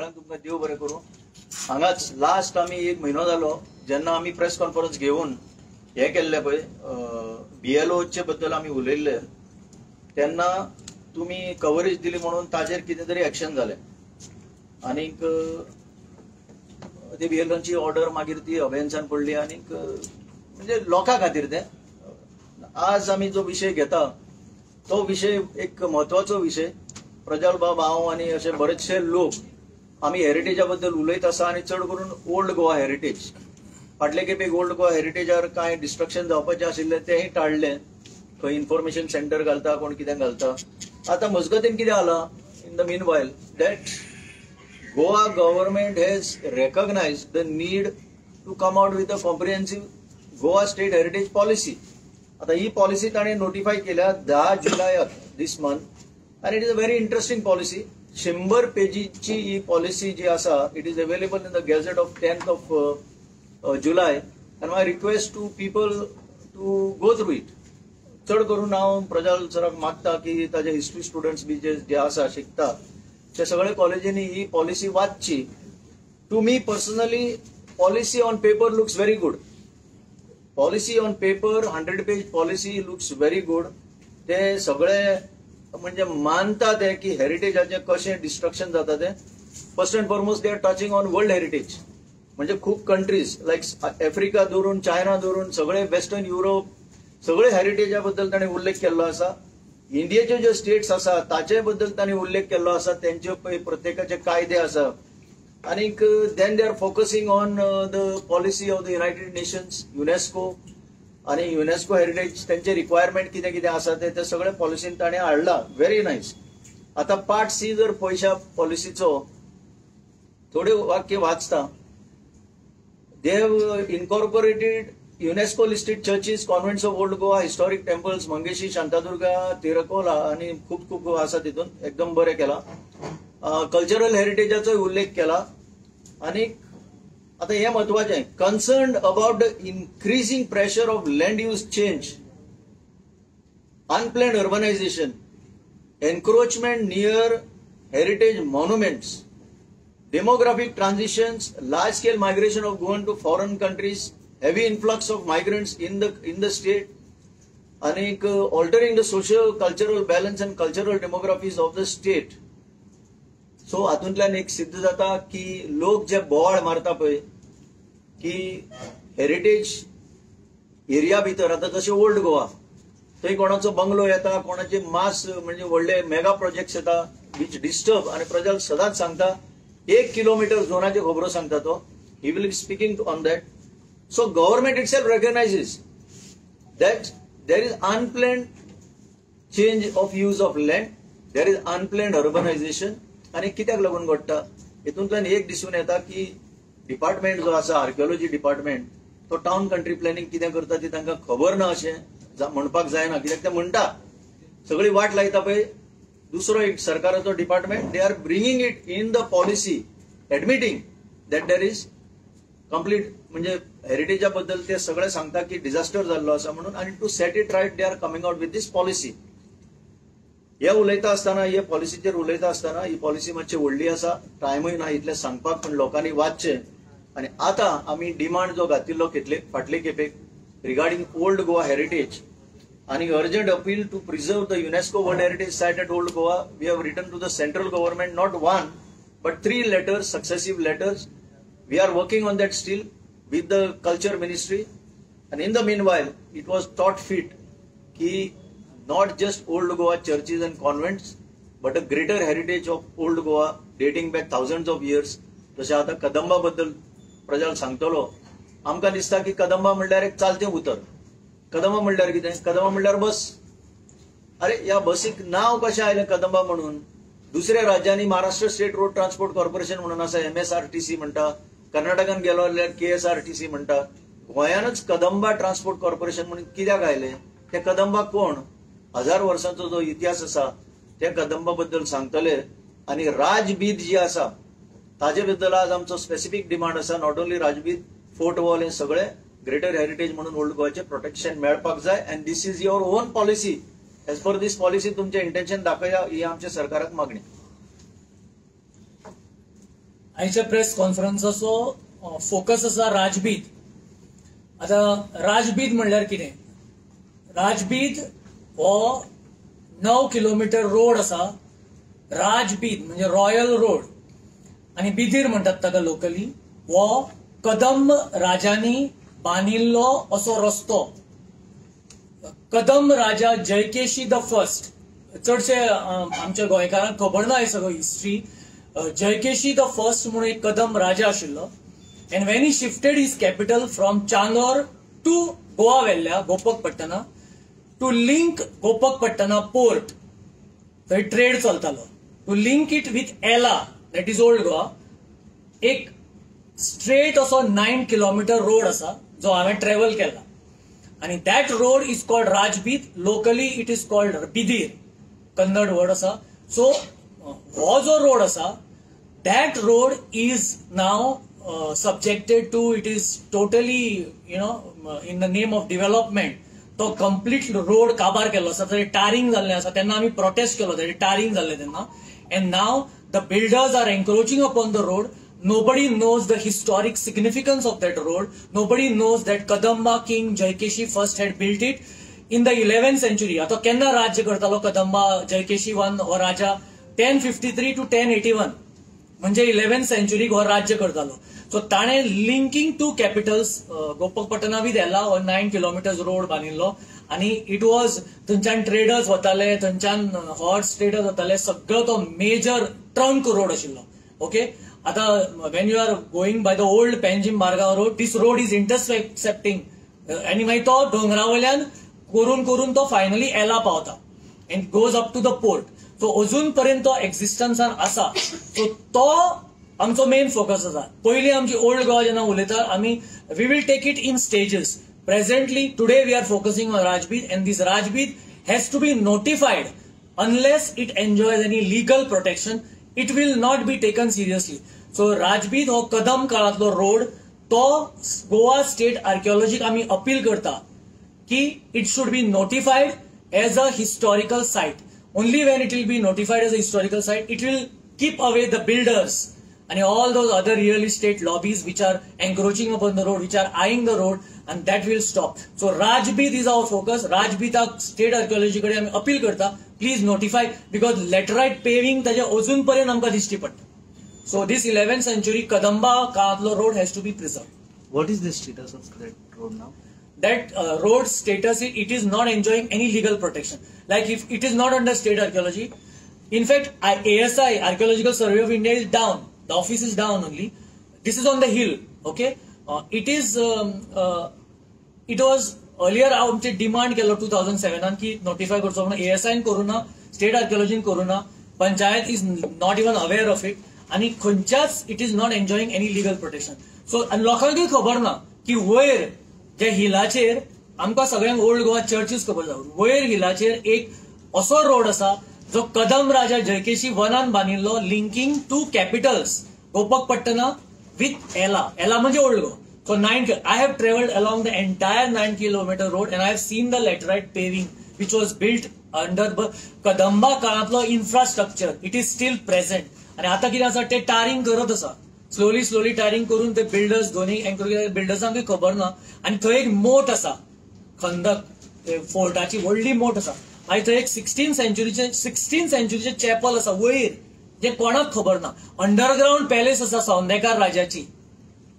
सगळ्यांक तुमकां देव बरें करूं. हांगाच लास्ट आमी एक म्हयनो जालो जेन्ना आमी प्रेस कॉन्फरन्स घेवन हे केल्ले पळय बीएलओचे बद्दल आमी उलयल्ले तेन्ना तुमी कवरेज दिली म्हणून ताजेर कितें तरी एक्शन जालें आनीक ती बीएलओची ऑर्डर मागीर ती अभयन्सान पडली आनीक म्हणजे लोकां खातीर तें. आज आमी जो विशय घेता तो विशय एक म्हत्वाचो विशय. प्रजाल बाब, हांव आनी अशे बरेचशे लोक आमी हेरिटेजा बद्दल उलयत आसा आनी चड करून ओल्ड गोवा हेरिटेज. फाटले खेपेक ओल्ड गोवा हेरिटेजार कांय डिस्ट्रक्शन जावपाचें आशिल्लें तेंय टाळ्ळें. खंय इन्फॉर्मेशन सेंटर घालता, कोण कितें घालता. आतां मजगतीन कितें जालां, in the meanwhile that Goa government has recognise the need to come out with a comprehensive Goa state heritage policy. आतां ही पॉलिसी ताणें नोटिफाय केल्या 10 जुलयाक दीस मंथ आनी it is a very interesting policy. 100 पेजीची he policy जी आसा it is available in the gazette of 10th of July and my request to people to go through it. चड करून हांव प्रजाल सराक मागता की ताजे हिस्ट्री स्टुडंट्स बी जे जे आसा शिकता ते सगळे कॉलेजींनी ही policy वाचची. To me personally policy on paper looks very good. Policy on paper 100 page policy looks very good. ते सगळे म्हणजे मानता ते की हेरिटेजाचें कशें डिस्ट्रक्शन जाता तें. First and foremost they are touching on world heritage. म्हणजे खूब कंट्रीज लायक आफ्रिका धरून चायना धरून सगळे वेस्टर्न युरोप सगळे हेरिटेजा बद्दल ताणें उल्लेख केल्लो आसा. इंडियेच्यो ज्यो स्टेट्स आसा ताचे बद्दल ताणें उल्लेख केल्लो आसा, तेंचे पळय प्रत्येकाचे कायदे आसा. आनीक then they are focusing on the policy of the United Nations, UNESCO आनी युनेस्को हेरिटेज तेंचे रिक्वायरमेंट कितें कितें आसा ते ते सगळे पॉलिसीन ताणें हाडला. Very nice. आतां पार्ट सी जर पयशा पॉलिसीचो थोडे वाक्य वाचता. They have incorporated UNESCO listed churches, convents of old Goa, historic temples, Mangeshi, Shantadurga, Tiracol आनी खूब खूब आसा तितून. एकदम बरें केलां. कल्चरल हेरिटेजाचोय उल्लेख केला. आनी आतां हें म्हत्वाचें, concerned about the increasing pressure of land use change, unplanned urbanisation, encroachment near heritage monuments, demographic transitions, large scale migration of Goan to foreign countries, heavy influx of migrants in the state, and altering the social cultural balance and cultural demographies of the state. So हातूंतल्यान एक सिद्ध जाता की लोक जे बोवाळ मारता पळय की हेरिटेज एरिया भितर आतां जशें ओल्ड गोवा थंय कोणाचो बंगलो येता, कोणाचे मास म्हणजे व्हडले मेगा प्रोजेक्ट्स येता which disturb. आनी प्रजाल सदांच सांगता 1 किलोमिटर झोनाच्यो खबरो सांगता तो. He will be speaking on that. So government itself recognizes that there is unplanned change of use of land, there is unplanned urbanization. आनी कित्याक लागून घडटा हितूंतल्यान एक दिसून येता की डिपार्टमेंट जो आसा आर्किओलॉजी डिपार्टमेंट तो टावन कंट्री प्लॅनिंग कितें करता ती तांकां खबर ना अशें म्हणपाक जायना. कित्याक ते म्हणटा सगळी वाट लायता पळय दुसरो एक सरकाराचो department. They are bringing it in the policy admitting that there is complete म्हणजे हेरिटेजा बद्दल ते सगळे सांगता की डिझास्टर जाल्लो आसा म्हणून. आनी to set it right they are coming out with this policy. हे उलयता आसतना, हे पॉलिसीचेर उलयता आसतना ही पॉलिसी मातशी व्हडली आसा, टायमूय ना इतलें सांगपाक, पण लोकांनी वाचचें. आनी आतां आमी डिमांड जो घातिल्लो फाटले खेपेक रिगार्डिंग ओल्ड गोवा हेरिटेज आनी urgent appeal to preserve the UNESCO world heritage site at old Goa, we have written to the central government not 1 but 3 letters, successive letters. We are working on that still with the culture ministry. And in the meanwhile, it was thought fit ki not just old Goa churches and convents, but a greater heritage of old Goa dating back thousands of years. तशें आतां कदंबा बद्दल प्रजाल सांगतलो. आमकां दिसता की कदंबा म्हणल्यार एक चालतें उतर. कदंबा म्हणल्यार कितें? कदंबा म्हणल्यार बस. अरे ह्या बसीक नांव कशें आयलें कदंबा म्हणून? दुसऱ्या राज्यांनी Maharashtra state road transport corporation म्हणून आसा, MSRTC म्हणटा. कर्नाटकान गेलो जाल्यार KSRTC म्हणटा. गोंयानच कदंबा ट्रान्सपोर्ट कॉर्पोरेशन म्हणून कित्याक आयलें? ते कदंबा कोण? 1000 वर्सांचो जो इतिहास आसा त्या कदंबा बद्दल सांगतले. आनी राजबीद जी आसा ताजे बद्दल आज आमचो स्पेसिफीक डिमांड आसा. Not only Rajbid, fort wall हे सगळे ग्रेटर हेरिटेज म्हणून ओल्ड गोवाचें प्रोटेक्शन मेळपाक जाय. And this is your own policy. As per this policy तुमचें इंटेन्शन दाखया, ही आमच्या सरकाराक मागणी. आयच्या प्रेस कॉन्फरन्साचो फोकस आसा राजबीद. आतां राजबीद म्हणल्यार कितें? राजबीद हो 9 किलोमीटर रोड आसा. राजबीद म्हणजे रॉयल रोड आनी बिदीर म्हणटात ताका लोकली. हो कदंब राजांनी बांदिल्लो असो रस्तो. कदंब राजा जयकेशी the first, चडशे आमच्या गोंयकारांक खबर ना हे सगळो हिस्ट्री. जयकेशी the first म्हणून एक कदंब राजा आशिल्लो and when he shifted his capital from Chandor to Goa Velha, Gopakapatna, to link Gopakapatna port, थंय ट्रेड चलतालो, to link it with Ela, that is old Goa, एक स्ट्रेट असो 9 किलोमीटर रोड आसा जो हांवें ट्रॅव्हल केला आनी that road is called Rajbeed. Locally it is called Bidir, Kannada word आसा. सो हो जो रोड आसा that road is now subjected to, it is totally, you know, in the name of development, तो complete road काबार केल्लो आसा. थंय tarring जाल्लें आसा. तेन्ना आमी प्रोटेस्ट केलो, थंय टारिंग जाल्लें तेन्ना. And now the builders are encroaching upon the road. Nobody knows the historic significance of that road. Nobody knows that Kadamba king Jayakeshi first had built it in the 11th century. आता केन्ना राज्य करतालो Kadamba Jayakeshi one हो राजा? 1053 to 1081, म्हणजे 11th सेंचुरीक हो राज्य करतालो. So ताणें linking two capitals Gopakapatna with Ela हो 9 किलोमिटर्स रोड बांदिल्लो आनी it was, थंयच्यान ट्रेडर्स वताले, थंयच्यान हॉर्स ट्रेडर्स वताले, सगळो तो मेजर ट्रंक रोड आशिल्लो. ओके, आता when you are going by the old Panjim Margao road, this road is intercepting आनी मागीर तो दोंगरा वयल्यान करून करून तो फायनली एला पावता and goes up to the port. So अजून पर्यंत तो एक्झिस्टन्सान आसा. सो तो आमचो मेन फोकस आसा. पयलीं आमची ओल्ड गोवा जेन्ना उलयता आमी, we will take it in stages. Presently today we are focusing on Rajbeed and this Rajbeed has to be notified. Unless it enjoys any legal protection, it will not be taken seriously. So Rajbeed हो Kadam काळांतलो road, तो Goa state आर्किओलॉजीक आमी appeal करता की it should be notified as a historical site. Only when it will be notified as a historical site, it will keep away the builders and all those other real estate lobbies which are encroaching upon the road, which are eyeing the road, and that will stop. So Rajbeed is our focus. Rajbeedak state archaeology कडेन आमी appeal करता, please notify, because laterite paving ताजे अजून पर्यंत आमकां दिश्टी पडटा. So this 11th century Kadamba काळांतलो road has to be preserved. What is the status of that road now? That road status, it is not enjoying any legal protection. Like if it is not under state archaeology. In fact, ASI, Archaeological Survey of India, is down. The office is down only. This is on the hill. Okay, it is. It was earlier आमचे demand केलो 2007 की notify करचो म्हणून. ASI करूं ना, state आर्किओलॉजीन करूं ना, panchayat is not even aware of it आनी खंयच्याच it is not enjoying any legal protection. So आनी लोकांकूय खबर ना की वयर ज्या हिलाचेर आमकां सगळ्यांक ओल्ड गोवा चर्चीस खबर आसा, वयर हिलाचेर एक असो रोड आसा जो कदम राजा जयकेशी वनान बांदिल्लो, linking two capitals Gopakapatna with Ela. Ela म्हणजे old Goa. So 9, I have travelled along the entire 9 kilometre road and I have seen the laterite paving which was built under Kadamba काळांतलो infrastructure. It is still present. आनी आतां कितें आसा, ते tarring करत आसा, slowly slowly tarring करून ते builders दोन्ही एन्क्रोच बिल्डर्सांकूय खबर ना. आनी थंय एक मोट आसा, खंदक फोर्टाची व्हडली मोट आसा. मागीर थंय एक 16th सेंचुरीचे चॅपल आसा वयर, जे कोणाक खबर ना. अंडरग्रावंड पॅलेस आसा सौंदेकार राजाची.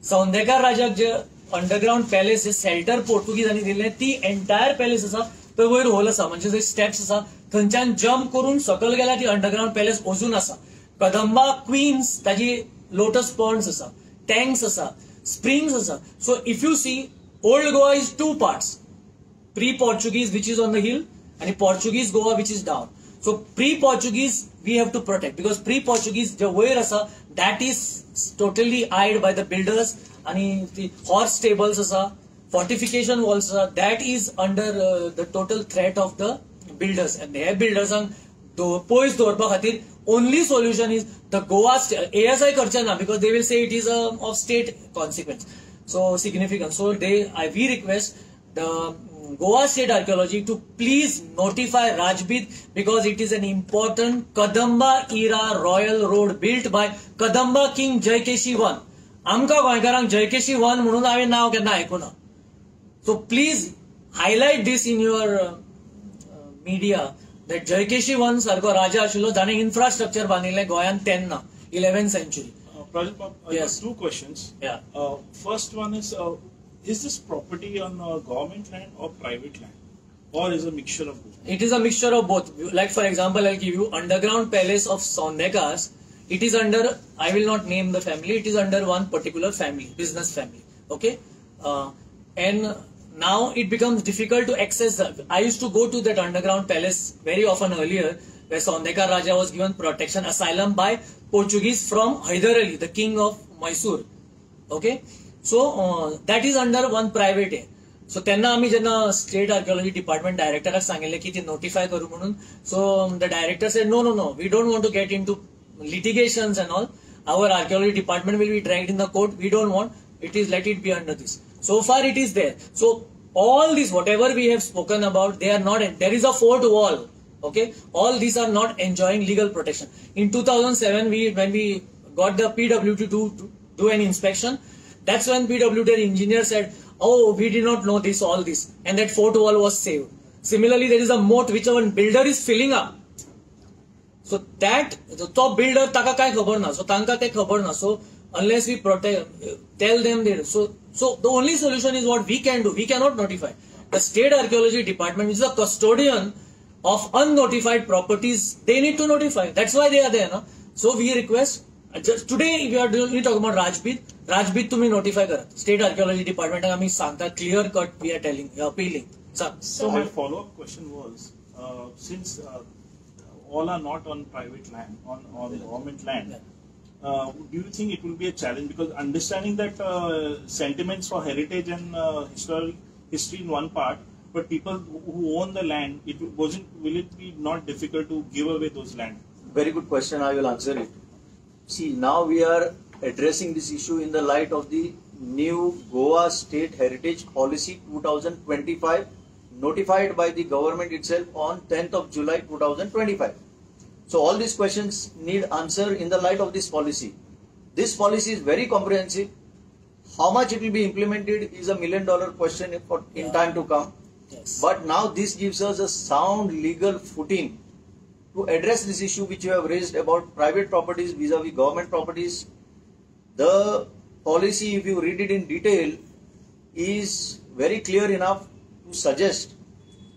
सौंदेकार राजाक जे अंडरग्रावंड पॅलेस जे शेल्टर पोर्तुगीजांनी दिल्लें, ती एंटायर पॅलेस आसा. थंय वयर होल आसा, म्हणजे थंय स्टेप्स आसा, थंयच्यान जम्प करून सकयल गेल्यार ती अंडरग्रावंड पॅलेस अजून आसा. कदंबा क्वीन्स ताजी लोटस पॉन्ड्स आसा, टँक्स आसा, स्प्रिंग्स आसा. So if you see, old Goa is two parts, pre Portuguese which is on the hill आनी Portuguese Goa which is down. So pre Portuguese we have to protect, because pre Portuguese जे वयर आसा that is totally eyed by the builders. आनी ती horse stables आसा, फॉर्टिफिकेशन walls आसा, that is under the total threat of the builders. आनी हे बिल्डर्सांक पयस दवरपा खातीर only solution is the Goa ASI करचे ना, because they will say it is of state consequence, so significance. So we request the Goa State Archaeology to please notify Rajbid because it is an important Kadamba era royal road built by Kadamba King Jayakeshi I. आमकां गोंयकारांक Jayakeshi one म्हणून हांवें नांव केन्ना आयकुना. So please highlight this in your media that Jayakeshi one सारको राजा आशिल्लो जाणें infrastructure बांदिल्लें गोंयांत तेन्ना 11th century. Prajal, I Yes. got two questions. Yeah. First one is this property on government land or private land, or is a mixture of both? It is a mixture of both. Like for example, I'll give you underground palace of Sondekas. It is under, I will not name the family, it is under one particular family, business family. Okay. And now it becomes difficult to access. I used to go to that underground palace very often earlier, where Sondekar Raja was given protection, asylum by Portuguese from Hyder Ali, the king of Mysore. Okay. So that is under one private. So तेन्ना आमी जेन्ना state archaeology department डायरेक्टराक सांगिल्लें की ती notify करूं म्हणून, so the director said no, no, no, we don't want to get into litigations and all. Our archaeology department will be dragged in the court. We don't want it. Is let it be under this. So far it is there. So all this, whatever we have spoken about, they are not, there is a fort wall. Okay, all these are not enjoying legal protection. In 2007, we when we got the PWT to do an inspection, that's when PWT engineer said, oh, we did not know this, all this, and that fort wall was saved. Similarly, there is a moat which one builder is filling up. So that the top builder ताका काय खबर ना, so तांका ते खबर ना. So unless we protect, tell them that. So the only solution is what we can do. We cannot notify. The state archaeology department is the custodian of unnotified properties. They need to notify. That's why they are there, no? So we request. Just today we are doing, talking about Rajbid. Rajbid तुम्ही notify करा. State Archaeology Department आम्ही सांगता, clear cut we are telling, we are appealing. So my follow-up question was, since all are not on private land, on government land, do you think it will be a challenge? Because understanding that sentiments for heritage and historic history in one part, but people who own the land, it wasn't. Will it be not difficult to give away those land? Very good question. I will answer it. See, now we are addressing this issue in the light of the new Goa State Heritage Policy 2025, notified by the government itself on 10th of July 2025. So all these questions need answer in the light of this policy. This policy is very comprehensive. How much it will be implemented is $1 million question for in time to come. Yes. But now this gives us a sound legal footing to address this issue which you have raised about private properties vis-a-vis government properties. The policy, if you read it in detail, is very clear enough to suggest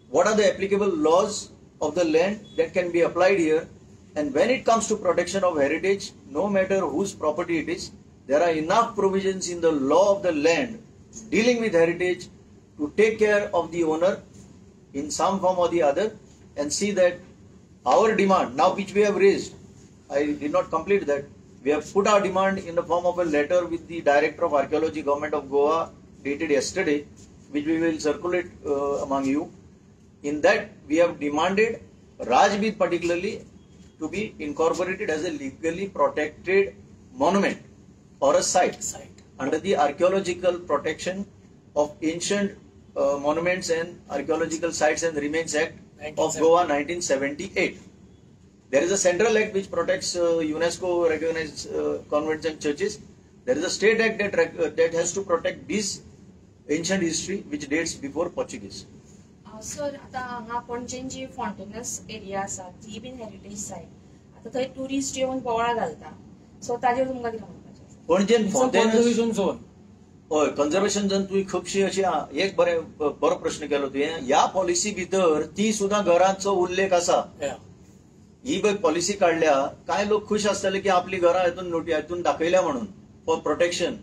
what are the applicable laws of the land that can be applied here. And when it comes to protection of heritage, no matter whose property it is, there are enough provisions in the law of the land dealing with heritage to take care of the owner in some form or the other and see that our demand, now which we have raised, I did not complete that, we have put our demand in the form of a letter with the Director of Archaeology, Government of Goa, dated yesterday, which we will circulate among you. In that, we have demanded Rajbid particularly to be incorporated as a legally protected monument or a site under the Archaeological Protection of Ancient Monuments and Archaeological Sites and Remains Act of Goa 1978. There is a central act which protects UNESCO recognized convents and churches. There is a state act that that has to protect this ancient history which dates before Portuguese. Sir, आता हांगा पणजेन जी फॉन्टेनस area आसा ती बीन heritage site, आता थंय tourist येवन बोवाळ घालता, सो ताजेर तुमकां कितें म्हणपाचें आसा? पणजेन फॉन्टेनस कन्जर्वेशन झोन, हय, कन्जर्वेशन झोन तुवें खुबशी अशी एक बरो प्रश्न केलो तुवें. ह्या पॉलिसी भितर ती सुद्दां घरांचो उल्लेख आसा. ही पळय पॉलिसी काडल्या, कांय लोक खुश आसतले की आपली घरां हितून नोटी हितून दाखयल्या म्हणून फॉर प्रोटेक्शन,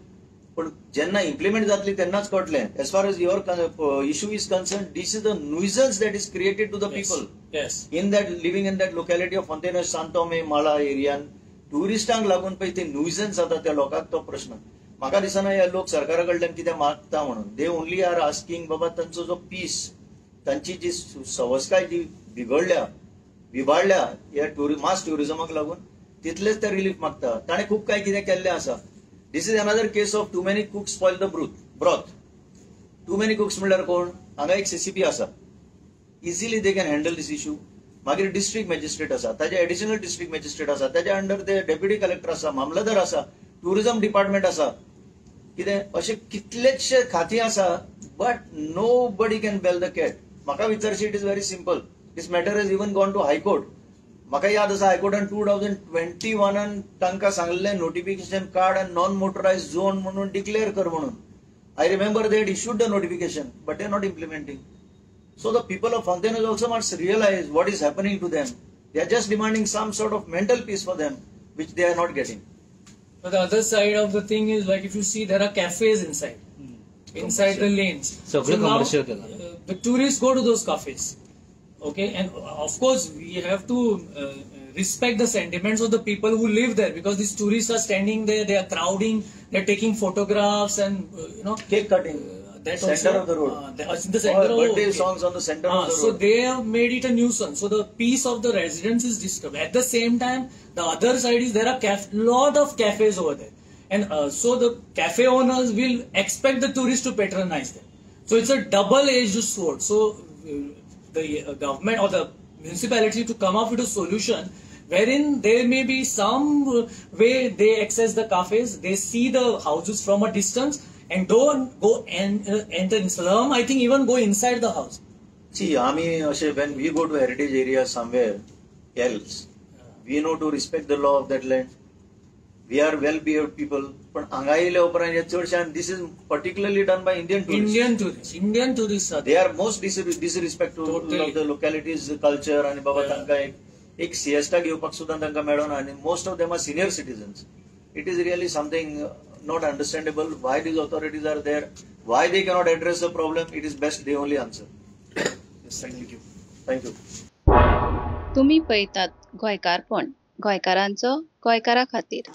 पण जेन्ना इम्प्लिमेंट जातली तेन्नाच कळटलें. As far as your issue is concern, this is the nuisance that is created to the people in that living in that locality of Fontainhas, Santo Thome, Mala एरियान ट्युरिस्टांक लागून पळय ते न्युजन्स जाता त्या लोकांक. तो प्रश्न म्हाका दिसना हे लोक सरकारा कडल्यान कितें मागता म्हणून. They only are asking बाबा तांचो जो पीस, तांची जी सवस्काय जी बिगडल्या विबाडल्या ह्या मास ट्युरिजमाक लागून, तितलेच ते रिलीफ मागता. ताणें खूब कांय कितें केल्लें आसा. This is another case of too many cooks spoil the broth. Too many cooks म्हणल्यार कोण? हांगा एक सीसीपी आसा, easily they can handle this issue. मागीर डिस्ट्रिक्ट मॅजिस्ट्रेट आसा, ताजे एडिशनल डिस्ट्रिक्ट मॅजिस्ट्रेट आसा, ताच्या अंडर ते डेप्युटी कलेक्टर आसा, मामलदार आसा, टुरिझम डिपार्टमेंट आसा, कितें अशे कितलेशे खातीं आसा, but nobody can bell the cat. म्हाका विचारशी, it is very simple. This matter is even gone to High Court. म्हाका याद आसा, हायकोर्टान 2021 तांकां सांगलें नोटिफिकेशन काड आनी नॉन मोटरायज झोन म्हणून डिक्लेअर कर म्हणून. I remember they had issued the notification, but they are not implementing. So the people of Fontainhas also must realize what is happening to them. They are just demanding some sort of mental peace for them, which they are not getting. But the other side of the thing is, like, if you see, there are cafes inside the lanes. सगळं now, commercial केलं. The tourists go to those cafes. Okay, and of course we have to respect the sentiments of the people who live there, because these tourists are standing there, they are crowding, they are taking photographs and cake cutting. That center also, of the road. In the center Or of birthday okay. songs on the center of the So road. they have made it a nuisance. So the peace of the residents is disturbed. At the same time, the other side is there are lot of cafes over there, and so the cafe owners will expect the tourists to patronize them. So it's a double-edged sword. So the government or the municipality to come up with a solution wherein there may be some way they access the cafes, they see the houses from a distance and don't go and enter in slum. I think even go inside the house. See, आमी अशे when we go to heritage area somewhere else, we know to respect the law of that land. We are well behaved people. पण हांगा येयल्या उपरांत हे चडशे, and this is particularly done by Indian tourists. Indian tourists are They are most disrespectful Totally. Of the localities culture आणि बाबा तांकां एक एक सिएस्टा घेवपाक सुद्दां तांकां मेळना आणि most of them are senior citizens. It is really something not understandable why these authorities are there, why they cannot address the problem. It is best they only answer. Yes, thank you. Thank you. तुम्ही पळयतात गोंयकारपण, गोंयकारांचो गोंयकारा खातीर.